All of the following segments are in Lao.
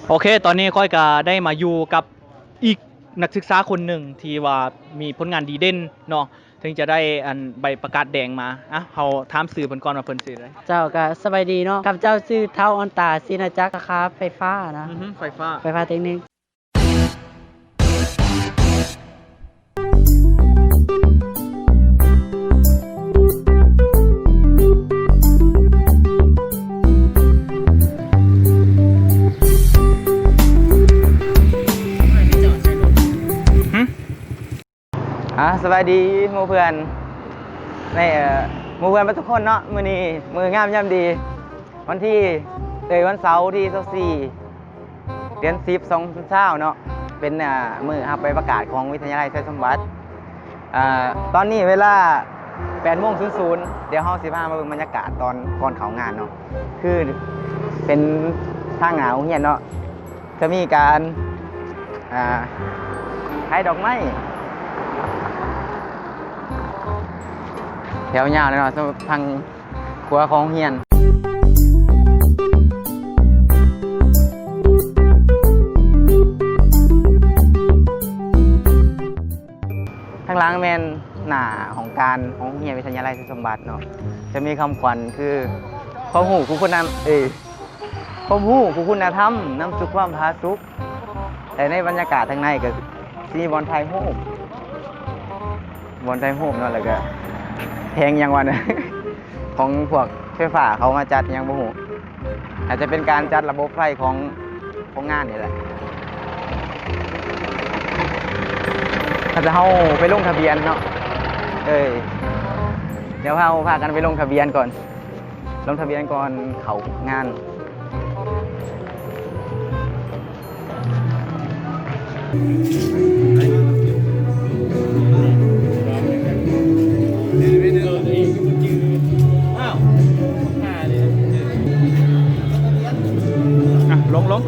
ໂອເຄ ຕອນນີ້ຂ້ອຍກໍໄດ້ມາຢູ່ກັບອີກນັກສຶກສາຄົນໜຶ່ງທີ່ວ່າມີຜົນງານດີເດັ່ນເນາະ ເຖິງຈະໄດ້ອັນໃບປະກາດແດງມາ. ອ່ະ ເຮົາຖາມຊື່ເພິ່ນກ່ອນວ່າເພິ່ນຊື່ໃດ. ເຈົ້າ ກໍສະບາຍດີເນາະ. ຂ້າພະເຈົ້າຊື່ທ້າວອ່ອນຕາ ສີນະຈັກ ສາຂາໄຟຟ້ານະ. ອືຮຶ ໄຟຟ້າ. ໄຟຟ້າເຕັກນິກ. ຫຶ? ອ່າ ສະບາຍດີໝູ່ເພື່ອນ ໃນ ເອີ ໝູ່ເພື່ອນເບິດທຸກຄົນເນາະ. ມື້ນີ້ມື້ງາມຍາມດີ ວັນທີ ເອີຍ ວັນເສົາທີຊາວສີ່ ເດືອນສິບ ສອງພັນຊາວເນາະ ເປັນ ອ່າ ມື້ຮັບໃບປະກາດຂອງວິທະຍາໄລໄຊສົມບັດ. ອ່າ ຕອນນີ້ເວລາແປດໂມງສູນສູນ ດຽວເຮົາຊິພາມາເບິ່ງບັນຍາກາດຕອນກ່ອນເຂົ້າງານເນາະ ຄືເປັນທາງໜ້າໂຮງຮຽນເນາະ ຈະມີການ ອ່າ ຂາຍດອກໄມ້ ແຖວຍາວເລີຍເນາະ ສຳລັບທາງຂົວຂອງໂຮງຮຽນ. ທາງຫຼັງແມ່ນໜ້າຫ້ອງການຂອງໂຮງຮຽນວິທະຍາໄລໄຊສົມບັດເນາະ ຈະມີຄຳຂວັນຄື ຄວາມຮູ້ຄືຄຸນນະ ເອີ ຄວາມຮູ້ຄືຄຸນນະທຳ ນຳສູ່ຄວາມຜາສຸກ ແລະ ໃນບັນຍາກາດທາງໃນກໍຊິມີບ່ອນຖ່າຍຮູບ ບ່ອນຖ່າຍຮູບເນາະ ແລ້ວກໍແຜງຫຍັງວະ ຂອງພວກໄຟຟ້າເຂົາມາຈັດຫຍັງບໍ່ຮູ້ ອາດຈະເປັນການຈັດລະບົບໄຟຂອງໂຮງງານນີ້ແຫຼະ. ຖ້າຈະເຮົາໄປລົງທະບຽນເນາະ ເອີຍ ດຽວເຮົາພາກັນໄປລົງທະບຽນກ່ອນ. ລົງທະບຽນກ່ອນເຂົ້າງານ. ອ່ະ ລົງ ລົງ.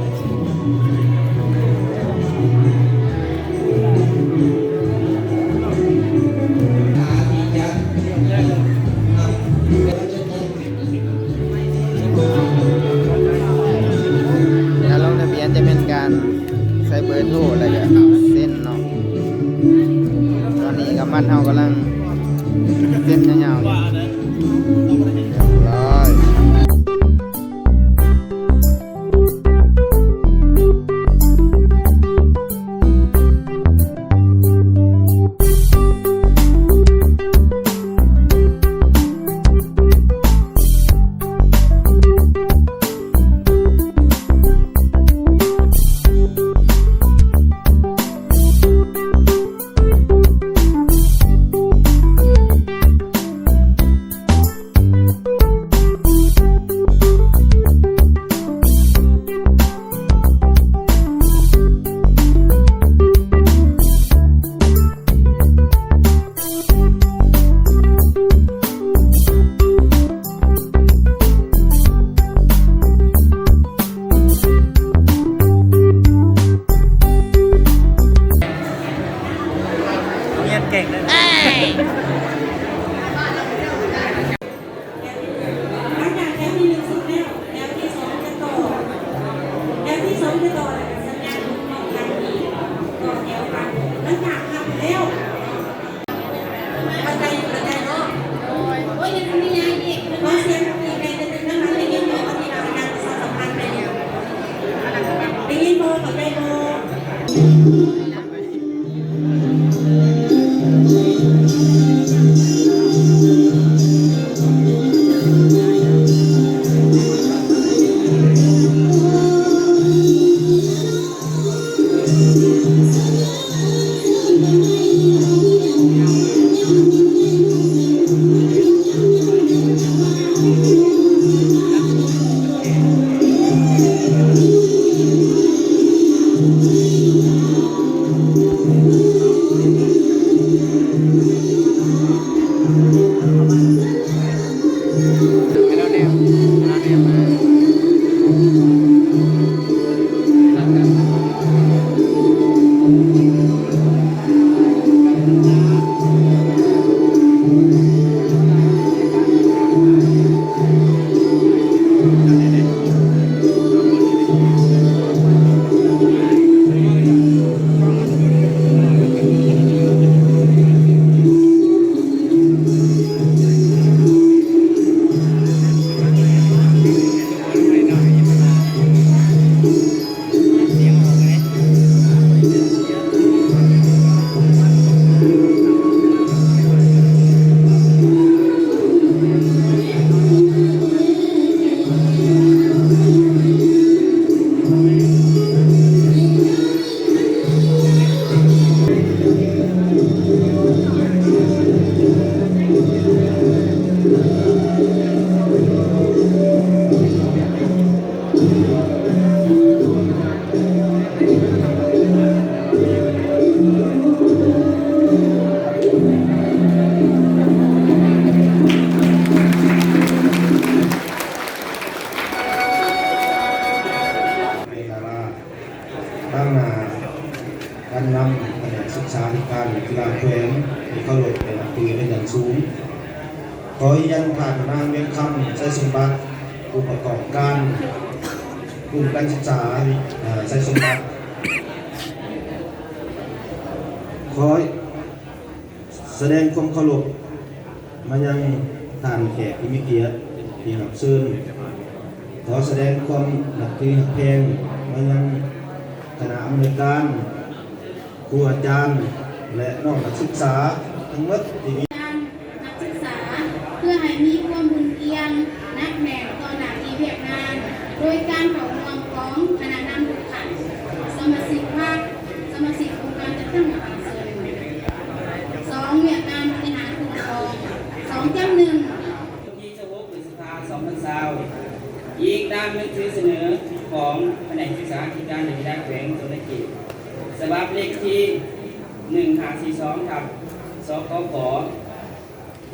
ການລົງທະບຽນຈະແມ່ນການໃສ່ເບີໂທ ແລ້ວກະເຊັນເນາະ. ຕອນນີ້ກຳມານເຮົາກຳລັງເຊັນຍາວໆຢູ່. ຮຽບຮ້ອຍ. ຮຽນເກັ່ງເດ້. ຫຼັງຈາກແຖວທີໜຶ່ງສຸດແລ້ວ ແຖວທີສອງຈະຕໍ່ ແຖວທີສອງຈະຕໍ່ ແລ້ວກໍສັນຍານຂອງກັນ ຕໍ່ແຖວກັນ. ຫຼັງຈາກນັບແລ້ວ ເຂົ້າໃຈຢູ່ ເຂົ້າໃຈເນາະ? ໂອ້ຍ ຍັງມີຫຍັງອີກ? ຂໍສຽງອີກແດ່ ຈະເປັນກຳລັງໃຈເນາະ ທີ່ວ່າອາຈານປະຊາສຳພັນໄປແລ້ວ. ໄດ້ຍິນບໍ່? ເຂົ້າໃຈບໍ່? ຕາງໜ້າການນຳພະແນກສຶກສາທິການ ແລະ ກິລາແຂວງ ທີ່ເຄົາລົບ ແລະ ນັບຖືເປັນຢ່າງສູງ. ຂໍຮຽນທ່ານນາງ ວຽງຄຳ ໄຊສົມບັດ ຜູ້ປະກອບການກຸ່ມການສຶກສາ ເອີ ໄຊສົມບັດ. ຂໍ ສະແດງຄວາມເຄົາລົບມາຍັງທ່ານແຂກທີ່ມີກຽດທີ່ຮັບເຊີນ. ຂໍສະແດງຄວາມນັບຖືຮັກແພງມາຍັງຄະນະອຳນວຍການ, ຄູອາຈານ ແລະ ນ້ອງນັກສຶກສາທັງໝົດທີ່ມີ ນັກສຶກສາ ເພື່ອໃຫ້ມີຄວາມອຸ່ນອຽງ ໜັກແໜ້ນຕໍ່ໜ້າທີ່ວຽກງານ ໂດຍການເຂົ້າຮ່ວມຂອງຄະນະນຳທຸກຂັ້ນ, ສະມາຊິກພັກ, ສະມາຊິກອົງການຈັດຕັ້ງມະຫາຊົນ. ສອງ ວຽກງານບໍລິຫານຄຸ້ມຄອງ. ສອງ ຈັກໜຶ່ງ ວັນທີຊາວຫົກ ພຶດສະພາ ສອງພັນຊາວ ອີງຕາມໜັງສືສະເໜີຂອງພະແນກສຶກສາທິການ ແລະ ກິລາແຂວງສະຫວັນນະເຂດ ສະບັບເລກທີ ໜຶ່ງຫ້າສີ່ສອງ ທັບ ສກຂ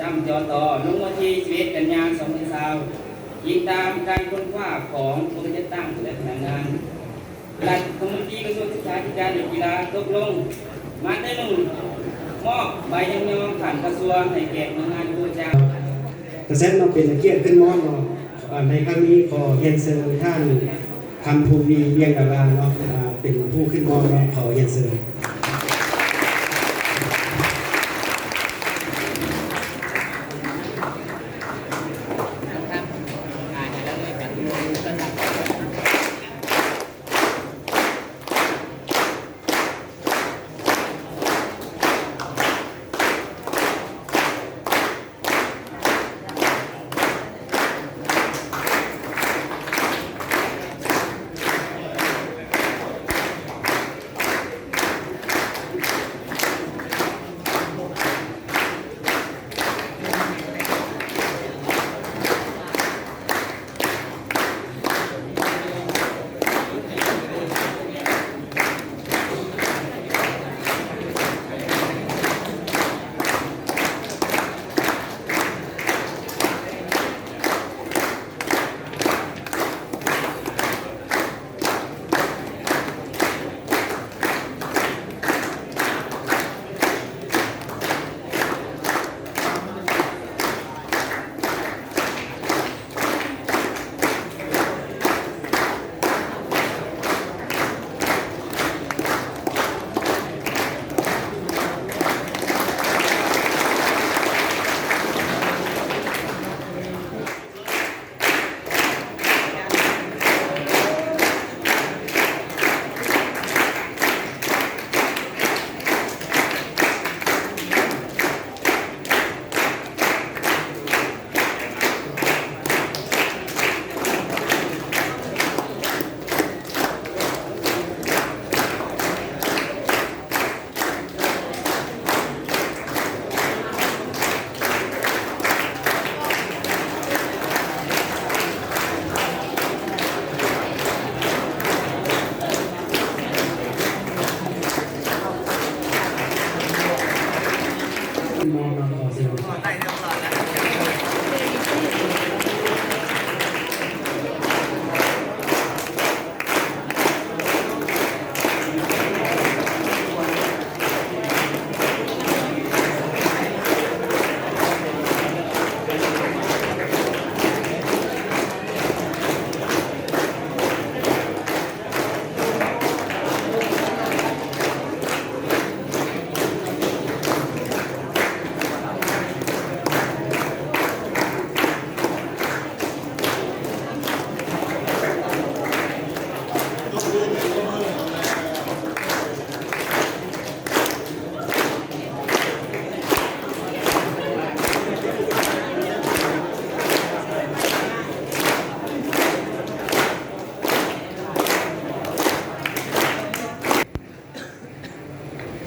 ຈ້ຳ ຈຕ ລົງວັນທີສິບເອັດ ກັນຍາ ສອງພັນຊາວ ອີງຕາມການຄົ້ນຄວ້າຂອງຜູ້ຈັດຕັ້ງ ແລະ ພະນັກງານ. ລັດຖະມົນຕີກະຊວງສຶກສາທິການ ແລະ ກິລາຕົກລົງມາດຕາໜຶ່ງ ມອບໃບຢັ້ງຍອມຂັ້ນກະຊວງໃຫ້ແກ່ໜ່ວຍງານຄູອາຈານ. ກະແຊນເນາະ ເປັນກຽດຂຶ້ນມອບເນາະ. ເອີ ໃນຄັ້ງນີ້ຂໍຮຽນເຊີນທ່ານ ຄຳພູວີ ວຽງດາລາເນາະ ເປັນ ເປັນຜູ້ຂຶ້ນມອບເນາະ ຂໍຮຽນເຊີນ.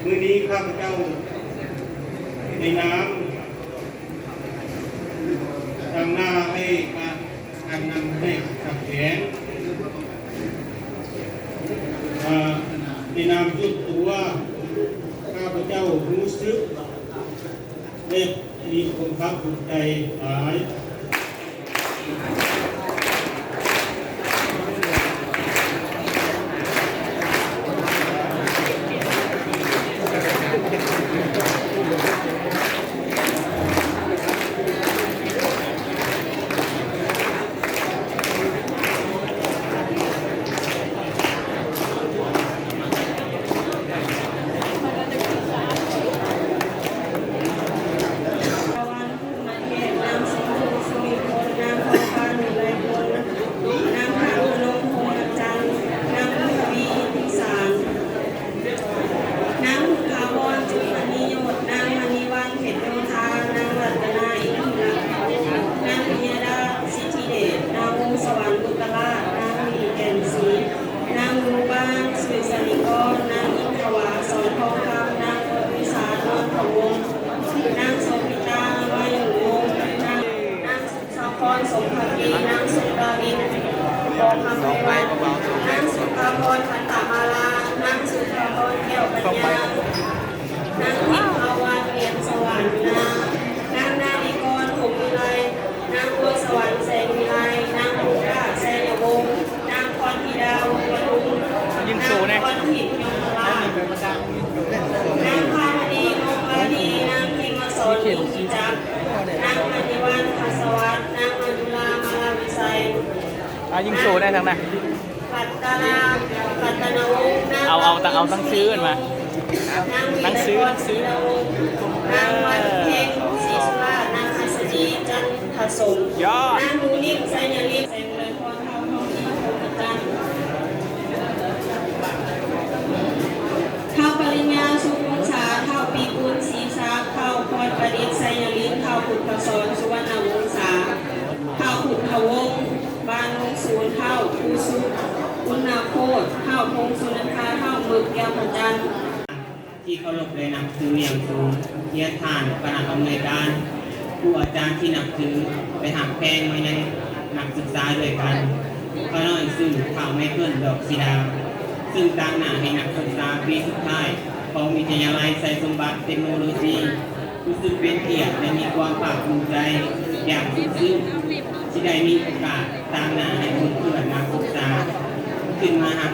ມື້ນີ້ຂ້າພະເຈົ້າໃນນາມ ຕາງໜ້າໃຫ້ຄະນະການນຳພະແນກສັກແຂງ ເອີ ໃນນາມສ່ວນຕົວ ຂ້າພະເຈົ້າຮູ້ສຶກ ແລະ ມີຄວາມພາກພູມໃຈຫຼາຍ. ສົມພັກດີ, ນາງ ສຸດາລິນ ໂພຄຳໄພວັນ, ນາງ ສຸພາພອນ ພັນຕະມາລາ, ນາງ ສຸພາພອນ ແກ້ວປັນຍາ, ນາງ ທິບພາວັນ ວຽງສະຫວັນນາ, ນາງ ນາລິກອນ ພົມວິໄລ, ນາງ ບົວສະຫວັນ ແສງວິໄລ, ນາງ ພູກາ ໄຊຍະວົງ, ນາງ ພອນທິດາ ວົງປະທຸມ, ຍິງໂຊແດ່, ນາງ ພອນທິບ ຍົມມະລາດ, ນາງ ພາມະດີ ວົງວາລີ, ນາງ ພິມມະສອນ ອິນທິຈັກ, ນາງ ມະນີວັນ ພາສະຫວັດ, ນາງ ມະຍຸລາ ມາລາວິໄສ, ອ່າ ຍິງໂຊແດ່ທາງນັ້ນ, ລັດຕະນາ ລັດຕະນະວົງ, ນາງ ເອົາ ເອົາ ເອົາຕັ້ງຊື່ມັນມາ, ນາງ ນາງຊື່ ຊື່ ນາງ ວັນເພັງ ສີສຸລາ, ນາງ ອັດສະດີ ຈັນທະສົງ, ຍອດ ນາງ ໜູນິມ ໄຊຍະລິດ, ແສງເລີຍ ທ້າວປະລິນຍາ ສຸວົງສາ, ທ້າວປີກຸນ ສີສາ, ທ້າວພອນປະດິດ ໄຊຍະລິດ, ທ້າວພຸດທະສອນ ສຸວັນນະວົງສາ, ທ້າວພຸດທະວົງ ບ້ານໂນນສູນ, ທ້າວພູສຸກ ຄຸນນາໂຄດ, ທ້າວພົງສຸນັນທາ, ທ້າວເໝິກ ແກ້ວພະຈັນ. ທີ່ເຄົາລົບ ແລະ ນັບຖືຢ່າງສູງ, ຮຽນທ່ານຄະນະອຳນວຍການ, ຄູອາຈານທີ່ນັບຖື ແລະ ຮັກແພງມາຍັງນັກສຶກສາດ້ວຍກັນ, ຂ້ານ້ອຍຊື່ ທ້າວ ໄມເຄິນ ດອກສີດາ, ຊຶ່ງຕາງໜ້າໃຫ້ນັກສຶກສາປີສຸດທ້າຍຂອງວິທະຍາໄລໄຊສົມບັດເຕັກໂນໂລຊີ ຮູ້ສຶກເປັນກຽດ ແລະ ມີຄວາມພາກພູມໃຈຢ່າງສຸດຊຶ້ງ ທີ່ໄດ້ມີໂອກາດຕາງໜ້າໃຫ້ເພື່ອນນັກສຶກສາຂຶ້ນມາຮັບ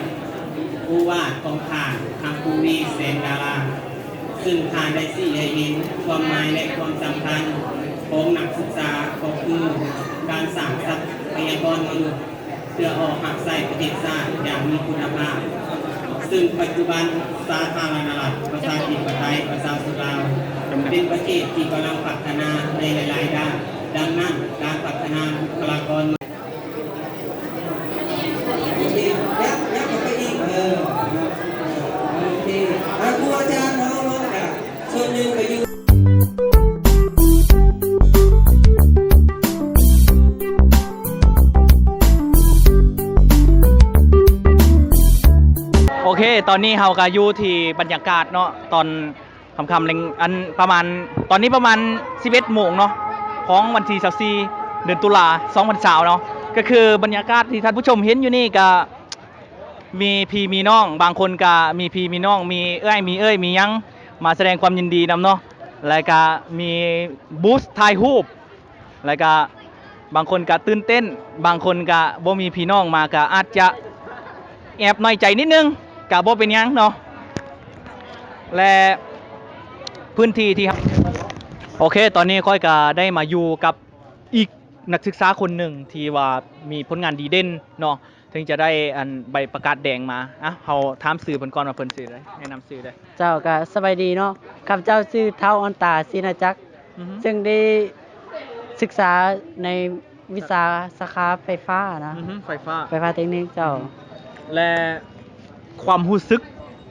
ໂອວາດຂອງທ່ານ ພະຄູວີ ແສງດາລາ. ຊຶ່ງທ່ານໄດ້ຊີ້ໃຫ້ເຫັນຄວາມໝາຍ ແລະ ຄວາມສຳຄັນຂອງນັກສຶກສາ ກໍຄືການສ້າງຊັບພະຍາກອນມະນຸດ ເພື່ອອອກຮັບໃຊ້ປະເທດຊາດຢ່າງມີຄຸນນະພາບ, ຊຶ່ງປັດຈຸບັນສາທາລະນະລັດ ປະຊາທິປະໄຕ ປະຊາຊົນລາວ ເປັນປະເທດທີ່ກຳລັງພັດທະນາໃນຫຼາຍໆດ້ານ. ດັ່ງນັ້ນ, ການພັດທະນາບຸກຄະລາກອນ ໂອເຄ ຍັບ ຍັບເຂົ້າໄປອີກ ເອີ ໂອເຄ ອ່າ ຄູອາຈານເຮົາເນາະ ກະສ່ວນໜຶ່ງກະຢູ່ ໂອເຄ ຕອນນີ້ເຮົາກະຢູ່ທີ່ບັນຍາກາດເນາະ ຕອນ ຄ່ຳໆ ແລງ ອັນ ປະມານ ຕອນນີ້ປະມານສິບເອັດໂມງເນາະ ຂອງວັນທີຊາວສີ່ ເດືອນຕຸລາ ສອງພັນຊາວເນາະ. ກໍຄືບັນຍາກາດທີ່ທ່ານຜູ້ຊົມເຫັນຢູ່ນີ້ ກະມີພີ່ມີນ້ອງ ບາງຄົນກະມີພີ່ມີນ້ອງ ມີເອື້ອຍມີເອື້ອຍມີຫຍັງ ມາສະແດງຄວາມຍິນດີນຳເນາະ ແລະກະມີບູດຖ່າຍຮູບ ແລ້ວກະບາງຄົນກະຕື່ນເຕັ້ນ ບາງຄົນກະບໍ່ມີພີ່ນ້ອງມາ ກະອາດຈະແອບນ້ອຍໃຈນິດໜຶ່ງ ກະບໍ່ເປັນຫຍັງເນາະ. ແລະພື້ນທີ່ທີ່ ໂອເຄ ຕອນນີ້ຂ້ອຍກະໄດ້ມາຢູ່ກັບອີກນັກສຶກສາຄົນໜຶ່ງທີ່ວ່າມີຜົນງານດີເດັ່ນເນາະ. ເຖິງຈະໄດ້ອັນໃບປະກາດແດງມາ. ອ່ະ ເຮົາຖາມຊື່ເພິ່ນກ່ອນວ່າເພິ່ນຊື່ໃດ? ແນະນຳຊື່ແດ່. ເຈົ້າ ກະສະບາຍດີເນາະ. ຂ້າພະເຈົ້າຊື່ທ້າວອ່ອນຕາ ສີນາຈັກ ອືຮຶ ເຊິ່ງໄດ້ສຶກສາໃນວິຊາສາຂາໄຟຟ້ານະ. ອືຮຶ ໄຟຟ້າ ໄຟຟ້າເຕັກນິກເຈົ້າ. ອືຮຶ ແລະຄວາມຮູ້ສຶກ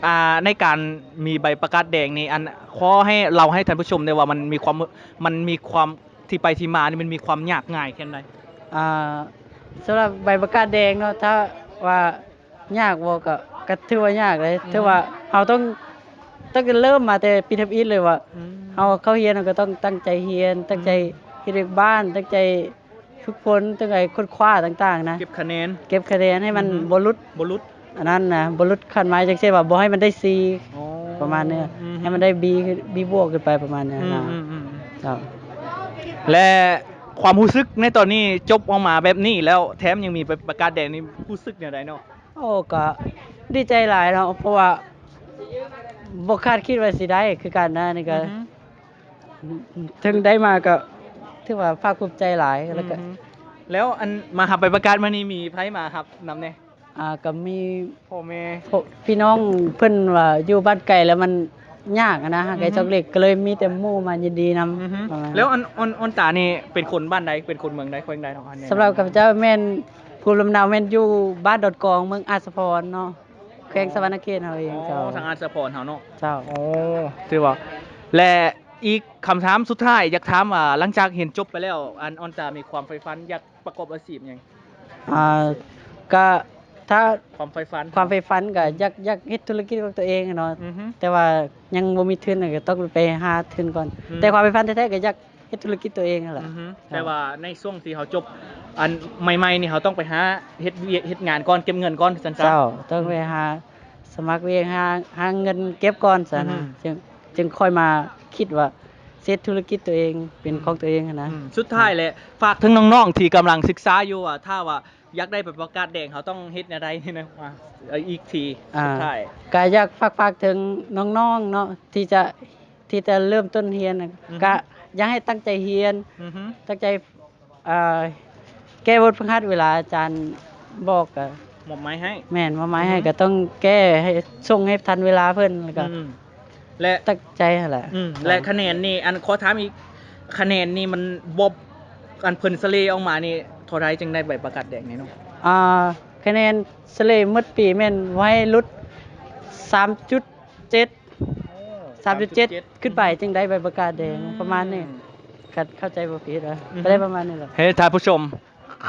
ອ່າ ໃນການມີໃບປະກາດແດງນີ້ ອັນ ຂໍໃຫ້ເລົ່າໃຫ້ທ່ານຜູ້ຊົມໄດ້ວ່າມັນມີຄວາມ ມັນມີຄວາມ ທີ່ໄປທີ່ມານີ້ມັນມີຄວາມຍາກງ່າຍແຄ່ນໃດ? ອ່າ ສຳລັບໃບປະກາດແດງເນາະ ຖ້າວ່າຍາກບໍ່ ກໍ ກໍຖືວ່າຍາກເລີຍ. ອືຮຶ ຖືວ່າເຮົາຕ້ອງ ຕັ້ງແຕ່ເລີ່ມມາແຕ່ປີທຳອິດເລີຍວ່າ ອືມ ເຮົາເຂົ້າຮຽນ ເຮົາກໍຕ້ອງຕັ້ງໃຈຮຽນ ຕັ້ງໃຈ ອືມ ເຮັດວຽກບ້ານ ຕັ້ງໃຈຝຶກຝົນ ຕັ້ງໃຈຄົ້ນຄວ້າຕ່າງໆນະ ເກັບຄະແນນ ເກັບຄະແນນໃຫ້ມັນ ອືຮຶ ບໍ່ຫຼຸດ ບໍ່ຫຼຸດ ອັນນັ້ນນະ ບໍ່ຫຼຸດຂັ້ນໝາຍ ຈັ່ງເຊັ່ນວ່າບໍ່ໃຫ້ມັນໄດ້ສີ່ ອໍ ປະມານນີ້ ອືມ ໃຫ້ມັນໄດ້ບີ ບີບວກຂຶ້ນໄປປະມານນີ້ນະ. ອືມໆໆ ເຈົ້າ ແລະຄວາມຮູ້ສຶກໃນຕອນນີ້ຈົບອອກມາແບບນີ້ແລ້ວ ແຖມຍັງມີປະ ປະກາດແດງນີ້ ຮູ້ສຶກແນວໃດເນາະ? ໂອ້ ກໍດີໃຈຫຼາຍເນາະ ເພາະວ່າບໍ່ຄາດຄິດວ່າຊິໄດ້ຄືກັນນະ ນີ້ກໍ ອືຮຶ ເຖິງໄດ້ມາກໍຖືວ່າພາກພູມໃຈຫຼາຍ ອືຮຶ ແລ້ວກໍ ແລ້ວອັນມາຮັບໃບປະກາດມື້ນີ້ ມີໃຜມາຮັບນຳແດ່? ອ່າ ກໍມີພໍ່ແມ່ ພໍ່ ພີ່ນ້ອງເພິ່ນວ່າຢູ່ບ້ານໄກແລ້ວມັນຍາກນະ ຫາໄກ ອືຮຶ ຊອກຫຼີກ ກໍເລີຍມີແຕ່ໝູ່ມາຍິນດີນຳ ອືຮຶ ປະມານ ແລ້ວອັນ ອ່ອນ ອ່ອນຕານີ້ເປັນຄົນບ້ານໃດ? ເປັນຄົນເມືອງໃດ? ແຂວງໃດເນາະ? ສຳລັບຂ້າພະເຈົ້າແມ່ນ ພູມລຳເນົາແມ່ນຢູ່ບ້ານດອນກອງ ເມືອງອາດສະພອນເນາະ ແຂວງສະຫວັນນະເຂດເຮົາເອງເຈົ້າ. ອໍ ທາງອາດສະພອນເຮົາເນາະ. ເຈົ້າ. ອໍ ຖືວ່າ ແລະ ອີກຄຳຖາມສຸດທ້າຍ ຢາກຖາມວ່າ ຫຼັງຈາກຮຽນຈົບໄປແລ້ວ ອັນ ອ່ອນຕາມີຄວາມໃຝ່ຝັນຢາກປະກອບອາຊີບຫຍັງ? ອ່າ ກະ ຖ້າ ຄວາມໃຝ່ຝັນ ຄວາມໃຝ່ຝັນກະ ອືມ ຢາກ ຢາກເຮັດທຸລະກິດຂອງຕົວເອງເນາະ ອືຮຶ ແຕ່ວ່າຍັງບໍ່ມີທຶນ ກະຕ້ອງໄປຫາທຶນກ່ອນ ອືມ ແຕ່ຄວາມໃຝ່ຝັນແທ້ໆ ກະຢາກ ເຮັດທຸລະກິດຕົວເອງຫັ້ນລະ. ອືຮຶ ເຈົ້າ ແຕ່ວ່າໃນຊ່ວງທີ່ເຮົາຈົບ ອັນໃໝ່ໆນີ້ເຮົາຕ້ອງໄປຫາເຮັດວຽກເຮັດງານກ່ອນ ເກັບເງິນກ່ອນ ວ່າຊັ້ນຊະ. ເຈົ້າ ຕ້ອງໄປຫາສະໝັກວຽກ ຫາ ຫາເງິນເກັບກ່ອນຊັ້ນນະ ອືຮຶ ຈຶ່ງ ຈຶ່ງຄ່ອຍມາຄິດວ່າເຮັດທຸລະກິດຕົວເອງ ເປັນ ອືມ ຂອງຕົວເອງຫັ້ນນະ. ອືມ ສຸດທ້າຍແຫຼະ ຝາກເຖິງນ້ອງໆທີ່ກຳລັງສຶກສາຢູ່ວ່າ ຖ້າວ່າຢາກໄດ້ໃບປະກາດແດງ ເຮົາຕ້ອງເຮັດແນວໃດນະ? ວ່າ ເອີ ອີກທີ ອ່າ ສຸດທ້າຍ ກະຢາກຝາກ ຝາກເຖິງນ້ອງໆເນາະ ທີ່ຈະ ທີ່ຈະເລີ່ມຕົ້ນຮຽນນະ ອືຮຶ ກະຢາກໃຫ້ຕັ້ງໃຈຮຽນ ອືຮຶ ຕັ້ງໃຈ ອ່າ ແກ້ບົດຝຶກຫັດເວລາອາຈານບອກກະ ມອບໝາຍໃຫ້ ແມ່ນ ມອບໝາຍໃຫ້ ອືຮຶ ກະຕ້ອງແກ້ໃຫ້ ສົ່ງໃຫ້ທັນເວລາເພິ່ນ ແລ້ວກະ ອືມ ແລະ ຕັ້ງໃຈຫັ້ນແຫຼະ ອືມ ແລະ ຄະແນນນີ້ ອັນ ຂໍຖາມອີກ ຄະແນນນີ້ມັນບໍ່ ອັນເພິ່ນສະເລ່ອອກມານີ້ເທົ່າໃດ ຈຶ່ງໄດ້ໃບປະກາດແດງນີ້ເນາະ? ອ່າ ຄະແນນສະເລ່ໝົດປີແມ່ນບໍ່ໃຫ້ຫຼຸດ ສາມຈຸດເຈັດ ໂອ້ ສາມຈຸດເຈັດ ສາມຈຸດເຈັດ ຂຶ້ນໄປຈຶ່ງໄດ້ໃບປະກາດແດງ ອືມ ປະມານນີ້ ຄັນເຂົ້າໃຈບໍ່ຜິດ ອືຮຶ ກໍໄດ້ປະມານນີ້ແຫຼະ. ເຮີ ທ່ານຜູ້ຊົມ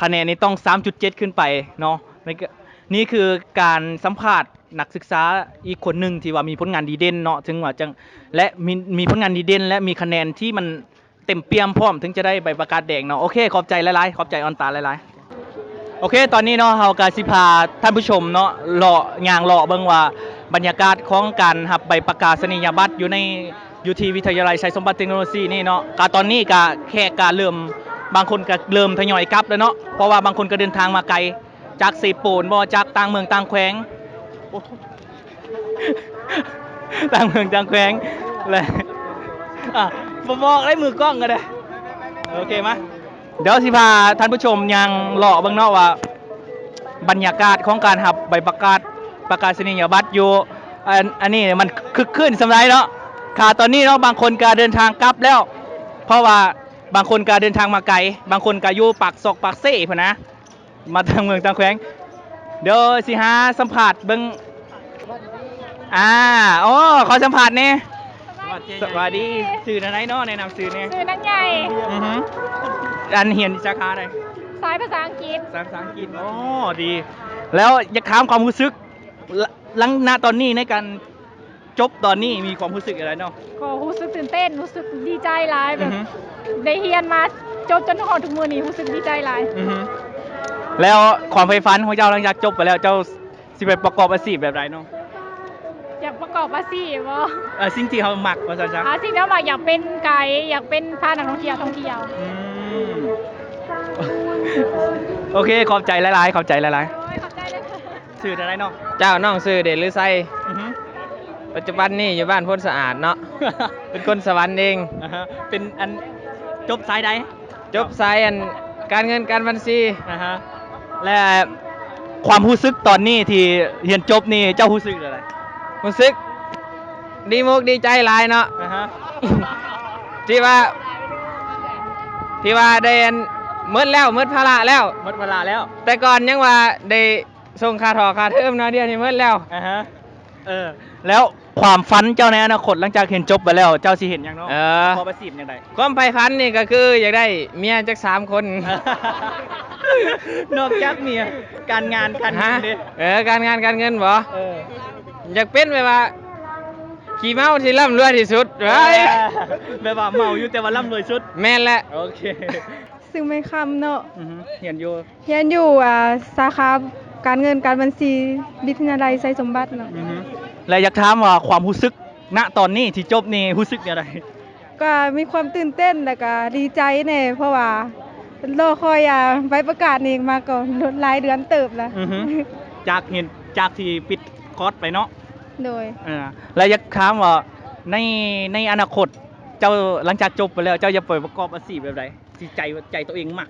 ຄະແນນນີ້ຕ້ອງ ສາມຈຸດເຈັດ ຂຶ້ນໄປເນາະ. ນີ້ຄື ນີ້ຄືການສຳພາດນັກສຶກສາອີກຄົນໜຶ່ງທີ່ວ່າມີຜົນງານດີເດັ່ນເນາະ ເຖິງວ່າຈັ່ງ ແລະ ມີ ມີຜົນງານດີເດັ່ນ ແລະ ມີຄະແນນທີ່ມັນ ເຕັມປ່ຽມພ້ອມ ເຖິງຈະໄດ້ໃບປະກາດແດງເນາະ. ໂອເຄ ຂອບໃຈຫຼາຍໆ ຂອບໃຈອອນຕາຫຼາຍໆ. ໂອເຄ ຕອນນີ້ເນາະ ເຮົາກະຊິພາທ່ານຜູ້ຊົມເນາະ ເລາະ ຍ່າງເລາະເບິ່ງວ່າບັນຍາກາດຂອງການຮັບໃບປະກາສະນີຍະບັດຢູ່ໃນ ຢູ່ທີ່ວິທະຍາໄລໄຊສົມບັດເຕັກໂນໂລຊີນີ້ເນາະ. ກະຕອນນີ້ກະແຂກກະເລີ່ມ ບາງຄົນກະເລີ່ມທະຍອຍກັບແລ້ວເນາະ ເພາະວ່າບາງຄົນກະເດີນທາງມາໄກ ຈາກເຊໂປນບໍ ຈາກຕ່າງເມືອງຕ່າງແຂວງ ຕ່າງເມືອງຕ່າງແຂວງ ແລະ ອ່ະ ບໍ່ບອກໄດ້ ມືກ້ອງກໍໄດ້. ໂອເຄ ມາ ດຽວຊິພາທ່ານຜູ້ຊົມຍ່າງເລາະເບິ່ງເນາະວ່າ ບັນຍາກາດຂອງການຮັບໃບປະກາດ ປະກາສະນີຍະບັດຢູ່ ອັນ ອັນນີ້ມັນຄຶກຄື້ນສ່ຳໃດເນາະ. ກະຕອນນີ້ເນາະ ບາງຄົນກະເດີນທາງກັບແລ້ວ ເພາະວ່າບາງຄົນກະເດີນທາງມາໄກ ບາງຄົນກະຢູ່ປາກຊອກປາກເຊພຸ້ນນະ. ມາຕ່າງເມືອງຕ່າງແຂວງ ດຽວຊິຫາສຳພາດເບິ່ງ ອ່າ ໂອ້ ຂໍສຳພາດແດ່. ສະຫວັດດີ ສະຫວັດດີ ຊື່ແນວໃດເນາະ? ແນະນຳຊື່ແດ່. ຊື່ນາງໃຫຍ່. ອືຮຶ ອັນຮຽນສາຂາໃດ? ສາຍພາສາອັງກິດ. ສາຍພາສາອັງກິດ ໂອ້ ດີ. ແລ້ວຢາກຖາມຄວາມຮູ້ສຶກ ລະ ຫຼັງ ນະຕອນນີ້ໃນການ ຈົບຕອນນີ້ມີຄວາມຮູ້ສຶກຈັ່ງໃດເນາະ? ກໍຮູ້ສຶກຕື່ນເຕັ້ນ ຮູ້ສຶກດີໃຈຫຼາຍ ແບບ ອືຮຶ ໄດ້ຮຽນມາຈົບຈົນຮອດທຸກມື້ນີ້ ຮູ້ສຶກດີໃຈຫຼາຍ. ອືຮຶ ແລ້ວຄວາມໃຝ່ຝັນຂອງເຈົ້າ ຫຼັງຈາກຈົບໄປແລ້ວ ເຈົ້າຊິໄປປະກອບອາຊີບແບບໃດເນາະ? ຢາກປະກອບອາຊີບບໍ? ເອີ ສິ່ງທີ່ເຮົາມັກວ່າຊັ້ນຊະ. ອາ ສິ່ງທີ່ເຮົາມັກ ຢາກເປັນໄກ ຢາກເປັນພານັກທ່ອງທ່ຽວທ່ອງທ່ຽວ. ອືມ ໂອເຄ ຂອບໃຈຫຼາຍໆ ຂອບໃຈຫຼາຍໆ. ໂອ້ຍ ຂອບໃຈເລີຍ. ຊື່ຈັ່ງໃດເນາະ? ເຈົ້າ ນ້ອງຊື່ເດດລືໄຊ. ອືຮຶ ປັດຈຸບັນນີ້ຢູ່ບ້ານໂພນສະອາດເນາະ ເປັນຄົນສະຫວັນເອງ. ອ່າຮະ ເປັນອັນ ຈົບສາຍໃດ? ຈົບສາຍອັນ ການເງິນການບັນຊີ. ອ່າຮະ ແລະ ຄວາມຮູ້ສຶກຕອນນີ້ທີ່ຮຽນຈົບນີ້ ເຈົ້າຮູ້ສຶກແນວໃດ? ຮູ້ສຶກດີມົກດີໃຈຫຼາຍເນາະ. ອ່າຮະ ທີ່ວ່າ ທີ່ວ່າໄດ້ອັນ ໝົດແລ້ວ ໝົດພາລະແລ້ວ ໝົດພາລະແລ້ວ. ແຕ່ກ່ອນຍັງວ່າໄດ້ ສົ່ງຄ່າຖໍ່ຄ່າເທີມເນາະ ດຽວນີ້ໝົດແລ້ວ. ອ່າຮະ ເອີ ແລ້ວຄວາມຝັນເຈົ້າໃນອະນາຄົດ ຫຼັງຈາກຮຽນຈົບໄປແລ້ວ ເຈົ້າຊິເຮັດຫຍັງເນາະ? ເອີ ປະກອບອາຊີບຫຍັງໃດ? ຄວາມໃຝ່ຝັນນີ້ກໍຄືຢາກໄດ້ເມຍຈັກສາມຄົນ. ນອກຈາກເມຍ ການງານ ການເງິນເດ້? ເອີ ການງານການເງິນບໍ? ເອີ ຢາກເປັນແບບວ່າ ຂີ້ເມົາທີ່ລ່ຳລວຍທີ່ສຸດ. ເອີ ແບບວ່າເມົາຢູ່ແຕ່ວ່າລ່ຳລວຍສຸດ. ແມ່ນແຫຼະ. ໂອເຄ. ຊື່ໄມຄຳເນາະ. ອືຮຶ ຮຽນຢູ່ ຮຽນຢູ່ ອ່າ ສາຂາການເງິນການບັນຊີ ວິທະຍາໄລໄຊສົມບັດເນາະ. ອືຮຶ ແລະ ຢາກຖາມວ່າຄວາມຮູ້ສຶກນະຕອນນີ້ທີ່ຈົບນີ້ ຮູ້ສຶກແນວໃດ? ກໍມີຄວາມຕື່ນເຕັ້ນ ແລ້ວກໍດີໃຈແດ່ ເພາະວ່າລໍຄອຍ ອ່າ ໃບປະກາດນີ້ມາກໍຫຼາຍເດືອນເຕີບລະ. ອືຮຶ ຈາກເຫັນ ຈາກທີ່ປິດຄອດໄປເນາະ. ໂດຍ. ເອີ ແລ້ວຢາກຖາມວ່າໃນ ໃນອະນາຄົດ ເຈົ້າ ຫຼັງຈາກຈົບໄປແລ້ວ ເຈົ້າຢາກໄປປະກອບອາຊີບແບບໃດ? ທີ່ໃຈ ໃຈຕົວເອງມັກ?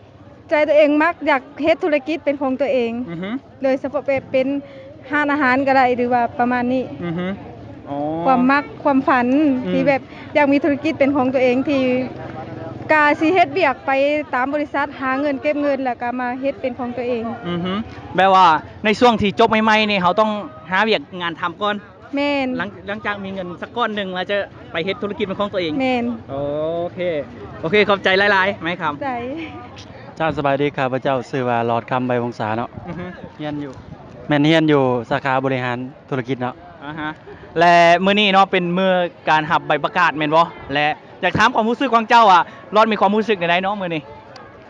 ໃຈຕົວເອງມັກ ຢາກເຮັດທຸລະກິດເປັນຂອງຕົວເອງ. ອືຮຶ ໂດຍສະເພາະແບບເປັນຮ້ານອາຫານກໍໄດ້ຫຼືວ່າປະມານນີ້. ອືຮຶ ອໍ ຄວາມມັກຄວາມຝັນ ອືມ ທີ່ແບບຢາກມີທຸລະກິດເປັນຂອງຕົວເອງ ທີ່ກະຊິເຮັດວຽກໄປຕາມບໍລິສັດ ຫາເງິນເກັບເງິນ ແລ້ວກະມາເຮັດເປັນຂອງຕົວເອງ. ອືຮຶ ແບບວ່າໃນຊ່ວງທີ່ຈົບໃໝ່ໆນີ້ ເຮົາຕ້ອງຫາວຽກງານທຳກ່ອນ. ແມ່ນ. ຫຼັງ ຫຼັງຈາກມີເງິນສັກກ້ອນໜຶ່ງແລ້ວ ຈະໄປເຮັດທຸລະກິດເປັນຂອງຕົວເອງ. ແມ່ນ. ໂອເຄ ໂອເຄ ຂອບໃຈຫຼາຍໆ ໄມຄຳ. ໃຈ. ເຈົ້າ ສະບາຍດີ ຂ້າພະເຈົ້າຊື່ວ່າ ຫຼອດຄຳ ໄວວົງສາເນາະ. ອືຮຶ ຮຽນຢູ່ ແມ່ນ ຮຽນຢູ່ສາຂາບໍລິຫານທຸລະກິດເນາະ. ອ່າຮະ ແລະ ມື້ນີ້ເນາະ ເປັນມື້ການຮັບໃບປະກາດແມ່ນບໍ່? ແລະ ຢາກຖາມຄວາມຮູ້ສຶກຂອງເຈົ້າວ່າ ຫຼອດມີຄວາມຮູ້ສຶກແນວໃດເນາະມື້ນີ້?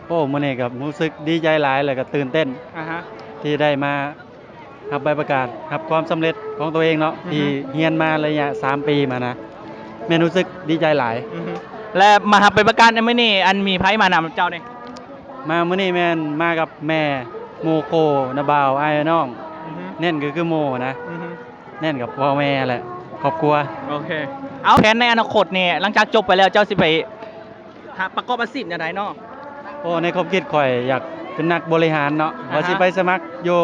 ໂອ້ ມື້ນີ້ກໍຮູ້ສຶກດີໃຈຫຼາຍ ແລ້ວກໍຕື່ນເຕັ້ນ ອ່າຮະ ທີ່ໄດ້ມາຮັບໃບປະກາດ ຮັບຄວາມສຳເລັດຂອງຕົວເອງເນາະ ອືຮຶ ທີ່ຮຽນມາໄລຍະສາມປີມານະ ແມ່ນຮູ້ສຶກດີໃຈຫຼາຍ ອືຮຶ ແລະ ມາຮັບໃບປະກາດໃນມື້ນີ້ ອັນ ມີໃຜມານຳເຈົ້ານີ້? ມາມື້ນີ້ແມ່ນມາກັບແມ່ ໝູ່ຄູ່ ນ້າບ່າວ ອ້າຍນ້ອງ ອືຮຶ ແໜ້ນກໍຄືໝູ່ນະ ອືຮຶ ແໜ້ນກັບພໍ່ແມ່ແຫຼະ ຄອບຄົວ ໂອເຄ ເອົາ ແຜນໃນອະນາຄົດນີ້ ຫຼັງຈາກຈົບໄປແລ້ວ ເຈົ້າຊິໄປ ຫາປະກອບອາຊີບແນວໃດເນາະ? ໂອ້ ໃນຄວາມຄິດຂ້ອຍຢາກເປັນນັກບໍລິຫານເນາະ ອ່າຮະ ວ່າຊິໄປສະໝັກຢູ່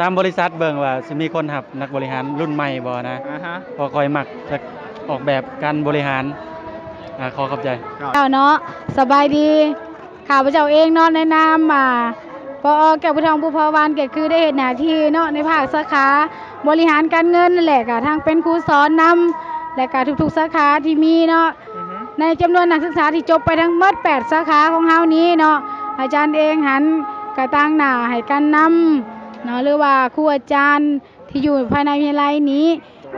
ຕາມບໍລິສັດເບິ່ງວ່າຊິມີຄົນຮັບນັກບໍລິຫານລຸ້ນໃໝ່ບໍ່ນະ ອ່າຮະ ເພາະຂ້ອຍມັກຈະອອກແບບການບໍລິຫານ ອາ ຂໍຂອບໃຈ ເຈົ້າເນາະ ສະບາຍດີ ຂ້າພະເຈົ້າເອງເນາະ ໃນນາມ ອາ ປອ ແກ້ວພູທອງ ພູເຜົ່າວານ ກໍຄືໄດ້ເຮັດໜ້າທີ່ເນາະ ໃນພາກສາຂາບໍລິຫານການເງິນນັ້ນແຫຼະ ກໍທັງເປັນຄູສອນນຳ ແລະ ກໍທຸກໆສາຂາທີ່ມີເນາະ ອືຮຶ ໃນຈຳນວນນັກສຶກສາທີ່ຈົບໄປທັງໝົດແປດສາຂາຂອງເຮົານີ້ເນາະ ອາຈານເອງຫັ້ນກະຕາງໜ້າໃຫ້ການນຳເນາະ ຫຼືວ່າຄູອາຈານທີ່ຢູ່ພາຍໃນວິທະຍາໄລນີ້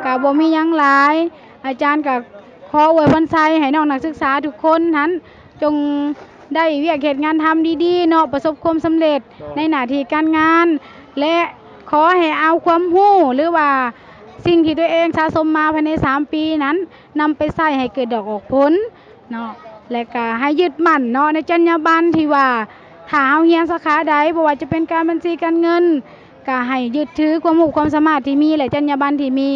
ກະບໍ່ມີຫຍັງຫຼາຍ ອາຈານກະຂໍອວຍພອນໄຊໃຫ້ນ້ອງນັກສຶກສາທຸກຄົນຫັ້ນ ຈົ່ງໄດ້ວຽກເຮັດງານທຳດີໆເນາະ ປະສົບຄວາມສຳເລັດໃນໜ້າທີ່ການງານ ແລະ ຂໍໃຫ້ເອົາຄວາມຮູ້ ຫຼືວ່າສິ່ງທີ່ຕົວເອງສະສົມມາພາຍໃນສາມປີນັ້ນ ນຳໄປໃຊ້ໃຫ້ເກີດດອກອອກຜົນເນາະ ແລະກະໃຫ້ຍຶດໝັ້ນເນາະ ໃນຈັນຍາບັນທີ່ວ່າ ຖ້າເຮົາຮຽນສາຂາໃດ ບໍ່ວ່າຈະເປັນການບັນຊີການເງິນ ກະໃຫ້ຍຶດຖືຄວາມຮູ້ຄວາມສາມາດທີ່ມີ ແລະ ຈັນຍາບັນທີ່ມີ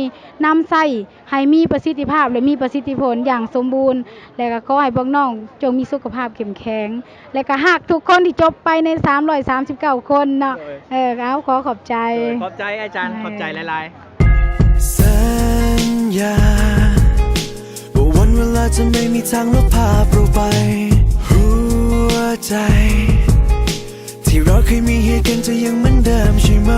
ນຳໃຊ້ໃຫ້ມີປະສິດທິພາບ ແລະ ມີປະສິດທິຜົນຢ່າງສົມບູນ ແລະກະຂໍໃຫ້ພວກນ້ອງຈົ່ງມີສຸຂະພາບເຂັ້ມແຂງ ແລະກະຮັກທຸກຄົນທີ່ຈົບໄປໃນສາມຮ້ອຍສາມສິບເກົ້າຄົນເນາະ ໂດຍ ເອີ ເອົາ ຂໍຂອບໃຈ ໂດຍ ຂອບໃຈອາຈານ ຂອບໃຈຫຼາຍໆ ສັນຍາວ່າວັນເວລາຈະໄມ່ມີທາງລົບພາບເຮົາໄປ ຫົວໃຈທີ່ເຮົາເຄີຍມີໃຫ້ກັນຈະຍັງເໝືອນເດີມໃຊ່ໄໝ?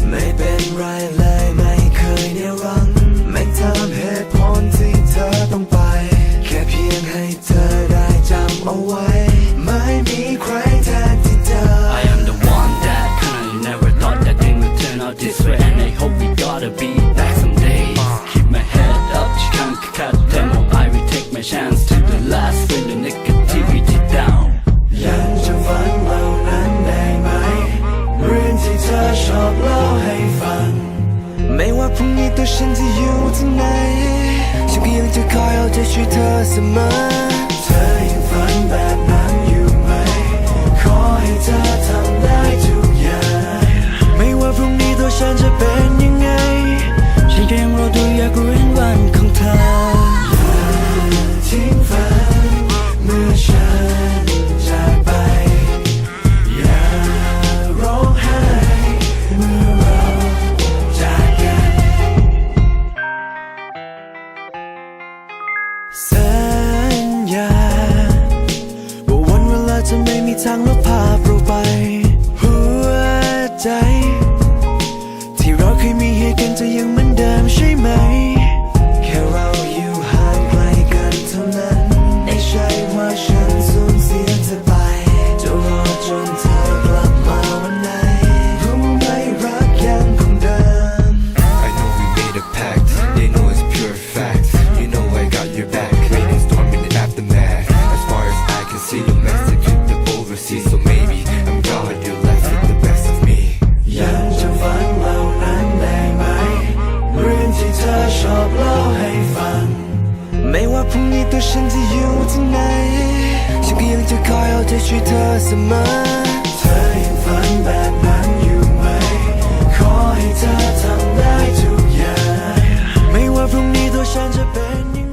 ໄມ່ເປັນໄລເລີຍ ໄມ່ເຄີຍໜຽວກັ້ນ ແມ່ນຖາມເຫດຜົນທີ່ເທີຕ້ອງໄປ ແຄ່ພຽງໃຫ້ ເທີໄດ້ຈຳເອົາໄວ້ ໄມ່ມີໃຄແທນທີ່ເທີ I am the one that kinda you never thought that thing would turn out this way and I hope we gotta be back someday keep my head up ທີ່ຄັ້ງຄືຂາດແທ້ I will take my chance to the last bring the negativity down ຍັງຈຳຝັນເຫຼົ່ານັ້ນໄດ້ໄໝ? ເລື່ອງທີ່ເທີຊອບເລົ່າໃຫ້ຟັງ ໄມ່ວ່າພລຸ່ງນີ້ຕົວສັນຈະຢູ່ທີ່ໃດ ສັນກໍຍັງຈະຄອຍເອົາໃຈຊ່ວຍເທີສະເໝີ ເທີຍັງຝັນແບບນັ້ນຢູ່ໄໝ? ຂໍໃຫ້ເທີທຳໄດ້ທຸກຢ່າງ ໄມ່ວ່າພລຸ່ງນີ້ຕົວສັນຈະເປັນຍັງໄງ ສັນກໍຍັງລໍດູ ຢາກຮູ້ເຫັນວັນຂອງເທີ ຢ່າຖິ້ມຝັນເມື່ອສັນຈາກໄປ ຢ່າຮ້ອງໄຫ້ເມື່ອເຮົາຈາກກັນ ສັນຍາວ່າວັນເວລາຈະໄມ່ມີທາງລົບພາບເຮົາໄປ ຫົວໃຈທີ່ເຮົາເຄີຍມີໃຫ້ກັນຈະຍັງເໝືອນເດີມໃຊ່ໄໝ? ແຄ່ເຮົາຢູ່ຫ່າງໄກກັນເທົ່ານັ້ນ ໄມ່ໃຊ່ວ່າສັນສູນເສຍເທີໄປ ຈະລໍຈົນເທີກັບມາວັນໃດ ຮູ້ໄໝ ຮັກຍັງຄົງເດີມ I know we made a pact, they know it's pure fact. You know I got your back. Raining storm in the aftermath. As far as I can see, domestic to the overseas. So maybe I'm glad you left with the best of me. ຍັງຈຳຝັນເຫຼົ່ານັ້ນໄດ້ໄໝ? ເລື່ອງທີ່ເທີຊອບເລົ່າໃຫ້ຟັງ ໄມ່ວ່າພລຸ່ງນີ້ຕົວສັນຈະຢູ່ທີ່ໃດ ສັນກໍຍັງຈະຄອຍເອົາໃຈຊ່ວຍເທີສະເໝີ ເທີຍັງຝັນແບບນັ້ນຢູ່ໄໝ? ຂໍໃຫ້ເທີທຳໄດ້ທຸກຢ່າງ ໄມ່ວ່າພລຸ່ງນີ້ຕົວສັນຈະເປັນ